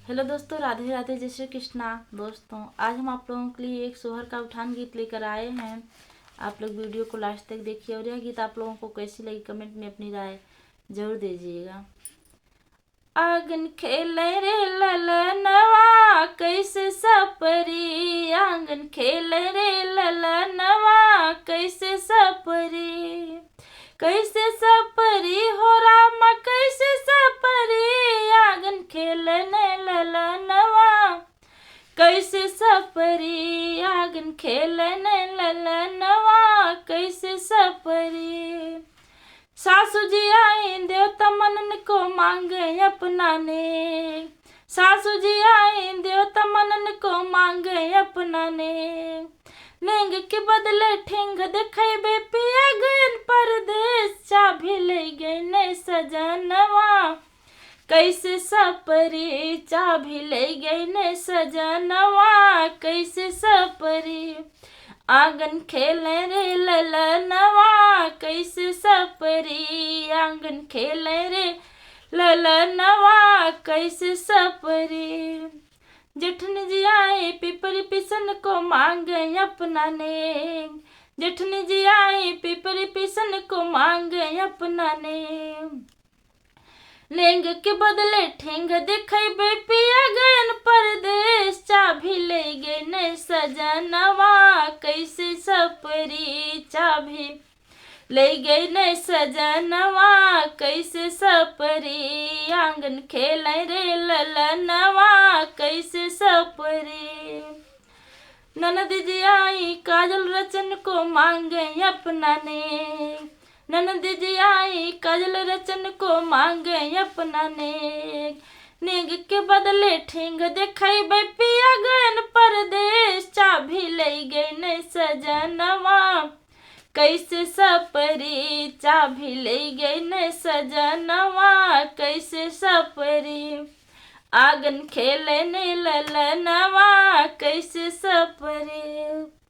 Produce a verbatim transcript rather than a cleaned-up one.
हेलो दोस्तों, राधे राधे, जय श्री कृष्णा। दोस्तों, आज हम आप लोगों के लिए एक सोहर का उठान गीत लेकर आए हैं। आप लोग वीडियो को लास्ट तक देखिए और यह गीत आप लोगों को कैसी लगी, कमेंट में अपनी राय जरूर दीजिएगा। आंगन खेले रे ललनवा, कैसे सपरी, आंगन खेले रे ललनवा, कैसे सपरी, कैसे सपरी हो रामा, कैसे सपरी, आंगन खेले ने ललनवा, कैसे सपरी, आंगन खेले ने ललनवा, कैसे सपरी। सासू जी आई देवता मनन को मांगे अपना ने, सासू जी आई देवता मनन को मांगे अपना ने। नेंग के बदले ठेंग देखेबे पिया गयन परदेस, चाभी ले गयने सजनवा, कैसे सपरी, चाभी ले गयने सजनवा, कैसे सपरी। आंगन खेले रे ललनवा, कैसे सपरी, आंगन खेले रे ललनवा, कैसे सपरी। जेठनी जी आई पिपरी पिसन को मांगे अपना ने, जेठनी जी आई पिपरी पिसन को मांगे अपना ने। नेंग के बदले ठेंग देखेबे पिया गयन परदेस, चाभी ले गयने सजनवा, कैसे सपरी, चाभी ले गयने सजनवा, कैसे सपरी, आंगन खेले रे ललनवा, कैसे सपरी। ननद जी आई काजल रचन को मांगे अपना ने, ननद जी आई काजल रचन को मांगे अपना ने। नेंग के बदले ठेंग देखेबे पिया गयन परदेस, चाभी ले गयने सजनवा, कैसे सपरी, चाभी ले गयने सजनवा, कैसे सपरी। आंगन खेले ने ललनवा, कैसे सपरी।